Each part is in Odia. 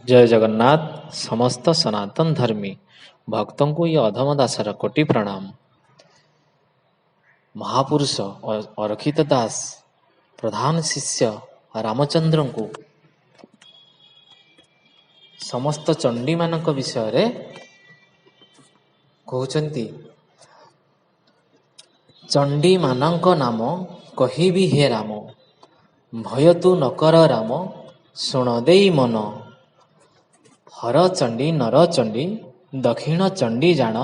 ଜୟ ଜଗନ୍ନାଥ। ସମସ୍ତ ସନାତନ ଧର୍ମୀ ଭକ୍ତଙ୍କୁ ଏ ଅଧମ ଦାସର କୋଟି ପ୍ରଣାମ। ମହାପୁରୁଷ ଅରକ୍ଷିତ ଦାସ ପ୍ରଧାନ ଶିଷ୍ୟ ରାମଚନ୍ଦ୍ରଙ୍କୁ ସମସ୍ତ ଚଣ୍ଡୀମାନଙ୍କ ବିଷୟରେ କହୁଛନ୍ତି। ଚଣ୍ଡୀମାନଙ୍କ ନାମ କହିବି ହେ ରାମ, ଭୟ ତୁ ନକର ରାମ, ଶୁଣ ଦେଇ ମନ। ହର ଚଣ୍ଡୀ ନର ଚଣ୍ଡୀ ଦକ୍ଷିଣ ଚଣ୍ଡୀ ଜାଣ,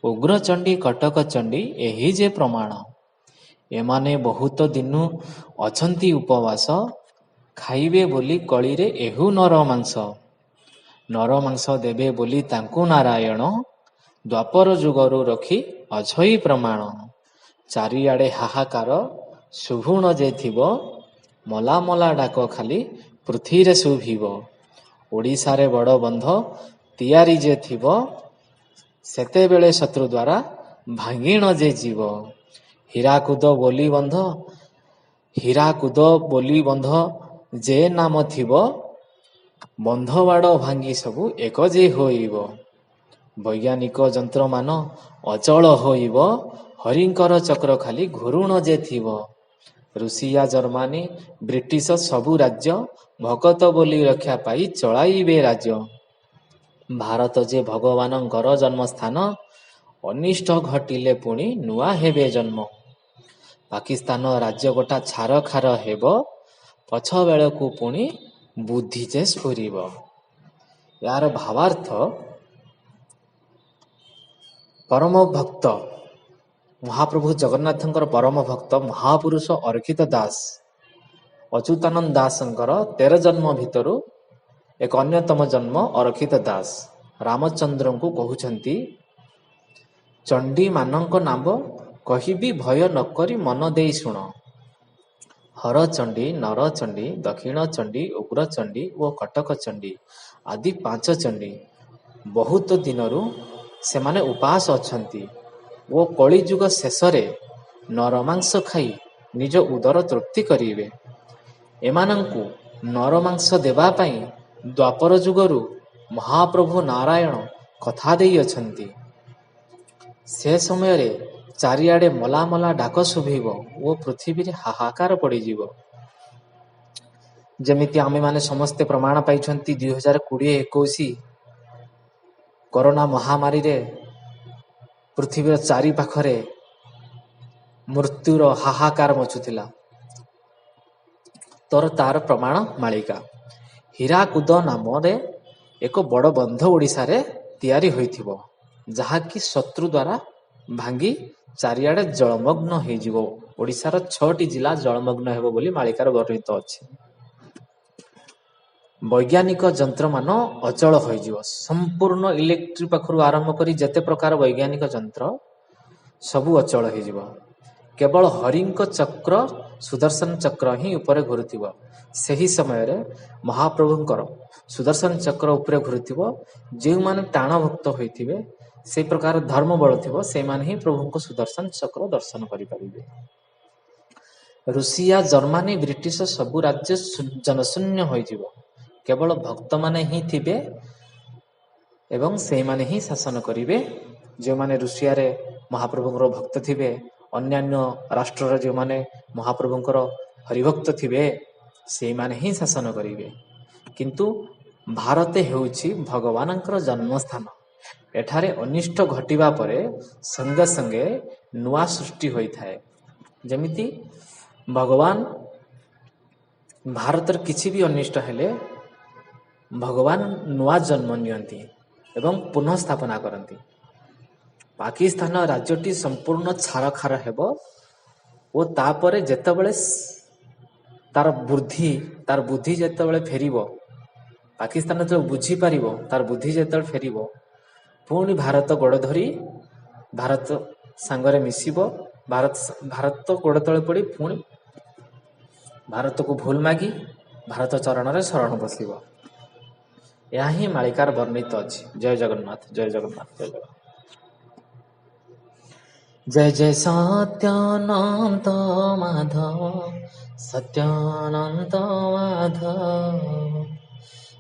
ଉଗ୍ର ଚଣ୍ଡୀ କଟକ ଚଣ୍ଡୀ ଏହି ଯେ ପ୍ରମାଣ। ଏମାନେ ବହୁତ ଦିନୁ ଅଛନ୍ତି ଉପବାସ, ଖାଇବେ ବୋଲି କଳିରେ ଏହୁ ନର ମାଂସ। ନର ମାଂସ ଦେବେ ବୋଲି ତାଙ୍କୁ ନାରାୟଣ, ଦ୍ୱାପର ଯୁଗରୁ ରଖି ଅଛଇ ପ୍ରମାଣ। ଚାରିଆଡ଼େ ହାହାକାର ଶୁଭୁଣ ଯେ ଥିବ, ମଲା ମଲା ଡାକ ଖାଲି ପୃଥିବୀରେ ଶୁଭିବ। ଓଡ଼ିଶାରେ ବଡ଼ ବନ୍ଧ ତିଆରି ଯେ ଥିବ, ସେତେବେଳେ ଶତ୍ରୁ ଦ୍ୱାରା ଭାଙ୍ଗିଣ ଯେ ଯିବ। ହୀରାକୁଦ ବୋଲି ବନ୍ଧ, ହୀରାକୁଦ ବୋଲି ବନ୍ଧ ଯେ ନାମ ଥିବ, ବନ୍ଧବାଡ଼ ଭାଙ୍ଗି ସବୁ ଏକ ଯେ ହୋଇବ। ବୈଜ୍ଞାନିକ ଯନ୍ତ୍ରମାନ ଅଚଳ ହୋଇବ, ହରିଙ୍କର ଚକ୍ର ଖାଲି ଘୁରୁଣ ଯେ ଥିବ। ରୁଷିଆ ଜର୍ମାନୀ ବ୍ରିଟିଶ ସବୁ ରାଜ୍ୟ, ଭକତ ବୋଲି ରକ୍ଷା ପାଇ ଚଳାଇବେ ରାଜ୍ୟ। ଭାରତ ଯେ ଭଗବାନଙ୍କର ଜନ୍ମସ୍ଥାନ, ଅନିଷ୍ଟ ଘଟିଲେ ପୁଣି ନୂଆ ହେବେ ଜନ୍ମ। ପାକିସ୍ତାନ ରାଜ୍ୟ ଗୋଟା ଛାରଖାର ହେବ, ପଛ ବେଳକୁ ପୁଣି ବୁଦ୍ଧି ଯେ ସ୍ଫୁରିବ। ଏହାର ଭାବାର୍ଥ, ପରମ ଭକ୍ତ ମହାପ୍ରଭୁ ଜଗନ୍ନାଥଙ୍କର ପରମ ଭକ୍ତ ମହାପୁରୁଷ ଅରକ୍ଷିତ ଦାସ ଅଚ୍ୟୁତାନନ୍ଦ ଦାସଙ୍କର 13 ଜନ୍ମ ଭିତରୁ ଏକ ଅନ୍ୟତମ ଜନ୍ମ ଅରକ୍ଷିତ ଦାସ ରାମଚନ୍ଦ୍ରଙ୍କୁ କହୁଛନ୍ତି, ଚଣ୍ଡୀମାନଙ୍କ ନାମ କହିବି ଭୟ ନକରି ମନ ଦେଇ ଶୁଣ। ହର ଚଣ୍ଡୀ, ନର ଚଣ୍ଡୀ, ଦକ୍ଷିଣ ଚଣ୍ଡୀ, ଉଗ୍ର ଚଣ୍ଡୀ ଓ କଟକ ଚଣ୍ଡୀ ଆଦି 5 ଚଣ୍ଡୀ ବହୁତ ଦିନରୁ ସେମାନେ ଉପାସ ଅଛନ୍ତି ଓ କଳିଯୁଗ ଶେଷରେ ନରମାଂସ ଖାଇ ନିଜ ଉଦର ତୃପ୍ତି କରିବେ। ଏମାନଙ୍କୁ ନରମାଂସ ଦେବା ପାଇଁ ଦ୍ୱାପର ଯୁଗରୁ ମହାପ୍ରଭୁ ନାରାୟଣ କଥା ଦେଇଅଛନ୍ତି। ସେ ସମୟରେ ଚାରିଆଡ଼େ ମଲା ମଲା ଡାକ ଶୁଭିବ ଓ ପୃଥିବୀରେ ହାହାକାର ପଡ଼ିଯିବ। ଯେମିତି ଆମେମାନେ ସମସ୍ତେ ପ୍ରମାଣ ପାଇଛନ୍ତି, 2020-21 କରୋନା ମହାମାରୀରେ ପୃଥିବୀର ଚାରିପାଖରେ ମୃତ୍ୟୁର ହାହାକାର ମଚୁଥିଲା। ତୋର ତାର ପ୍ରମାଣ ମାଳିକା। ହୀରାକୁଦ ନାମରେ ଏକ ବଡ଼ ବନ୍ଧ ଓଡ଼ିଶାରେ ତିଆରି ହୋଇଥିବ, ଯାହାକି ଶତ୍ରୁ ଦ୍ୱାରା ଭାଙ୍ଗି ଚାରିଆଡ଼େ ଜଳମଗ୍ନ ହେଇଯିବ। ଓଡ଼ିଶାର 6ଟି ଜିଲ୍ଲା ଜଳମଗ୍ନ ହେବ ବୋଲି ମାଳିକାର ବର୍ଣ୍ଣିତ ଅଛି। ବୈଜ୍ଞାନିକ ଯନ୍ତ୍ରମାନ ଅଚଳ ହୋଇଯିବ। ସମ୍ପୂର୍ଣ୍ଣ ଇଲେକ୍ଟ୍ରିକ ପାଖରୁ ଆରମ୍ଭ କରି ଯେତେ ପ୍ରକାର ବୈଜ୍ଞାନିକ ଯନ୍ତ୍ର ସବୁ ଅଚଳ ହେଇଯିବ। କେବଳ ହରିଙ୍କ ଚକ୍ର ସୁଦର୍ଶନ ଚକ୍ର ହିଁ ଉପରେ ଘୁରୁଥିବ। ସେହି ସମୟରେ ମହାପ୍ରଭୁଙ୍କର ସୁଦର୍ଶନ ଚକ୍ର ଉପରେ ଘୁରୁଥିବ। ଯେଉଁମାନେ ଟାଣ ଭକ୍ତ ହୋଇଥିବେ, ସେଇ ପ୍ରକାର ଧର୍ମ ବଳ ଥିବ, ସେଇମାନେ ହିଁ ପ୍ରଭୁଙ୍କ ସୁଦର୍ଶନ ଚକ୍ର ଦର୍ଶନ କରିପାରିବେ। ରୁଷିଆ, ଜର୍ମାନୀ, ବ୍ରିଟିଶ ସବୁ ରାଜ୍ୟ ଜନଶୂନ୍ୟ ହୋଇଯିବ। କେବଳ ଭକ୍ତମାନେ ହିଁ ଥିବେ ଏବଂ ସେଇମାନେ ହିଁ ଶାସନ କରିବେ। ଯେଉଁମାନେ ରୁଷିଆରେ ମହାପ୍ରଭୁଙ୍କର ଭକ୍ତ ଥିବେ, ଅନ୍ୟାନ୍ୟ ରାଷ୍ଟ୍ରର ଯେଉଁମାନେ ମହାପ୍ରଭୁଙ୍କର ହରିଭକ୍ତ ଥିବେ, ସେଇମାନେ ହିଁ ଶାସନ କରିବେ। କିନ୍ତୁ ଭାରତ ହେଉଛି ଭଗବାନଙ୍କର ଜନ୍ମସ୍ଥାନ। ଏଠାରେ ଅନିଷ୍ଟ ଘଟିବା ପରେ ସଙ୍ଗେ ସଙ୍ଗେ ନୂଆ ସୃଷ୍ଟି ହୋଇଥାଏ। ଯେମିତି ଭଗବାନ ଭାରତରେ କିଛି ବି ଅନିଷ୍ଟ ହେଲେ ଭଗବାନ ନୂଆ ଜନ୍ମ ନିଅନ୍ତି ଏବଂ ପୁନଃ ସ୍ଥାପନା କରନ୍ତି। ପାକିସ୍ତାନ ରାଜ୍ୟଟି ସମ୍ପୂର୍ଣ୍ଣ ଛାରଖାର ହେବ ଓ ତାପରେ ଯେତେବେଳେ ତାର ବୁଦ୍ଧି ଯେତେବେଳେ ଫେରିବ, ପାକିସ୍ତାନ ଯେତେବେଳେ ବୁଝିପାରିବ, ତାର ବୁଦ୍ଧି ଯେତେବେଳେ ଫେରିବ, ପୁଣି ଭାରତ ଗୋଡ଼ ଧରି ଭାରତ ସାଙ୍ଗରେ ମିଶିବ। ଭାରତ ଗୋଡ଼ ତଳେ ପଡ଼ି ପୁଣି ଭାରତକୁ ଭୁଲ ମାଗି ଭାରତ ଚରଣରେ ଶରଣ ବସିବ। ଏହା ହିଁ ମାଳିକାର ବର୍ଣ୍ଣିତ ଅଛି। ଜୟ ଜଗନ୍ନାଥ, ଜୟ ଜଗନ୍ନାଥ, ଜୟ ଜଗନ୍ନାଥ। ଜୟ ଜୟ ସତ୍ୟାନନ୍ଦ ମାଧବ, ସତ୍ୟାନନ୍ଦ ମାଧବ।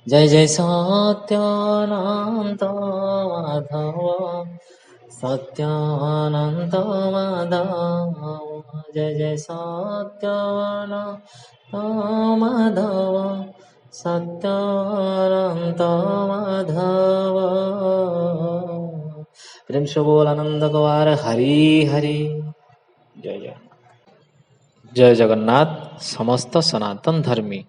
ଜୟ ଜୟ ସତ୍ୟାନନ୍ଦ ମାଧବ, ସତ୍ୟାନନ୍ଦ ମାଧବ, ଜୟ ଜୟ ସତ୍ୟାନନ୍ଦ ମାଧବ, ସତ୍ୟାନନ୍ଦ ମାଧବ। ପ୍ରେମ ସେ ବୋଲ ଆନନ୍ଦ କୁମାର ହରି ହରି। ଜୟ ଜୟ ଜୟ ଜଗନ୍ନାଥ। ସମସ୍ତ ସନାତନ ଧର୍ମୀ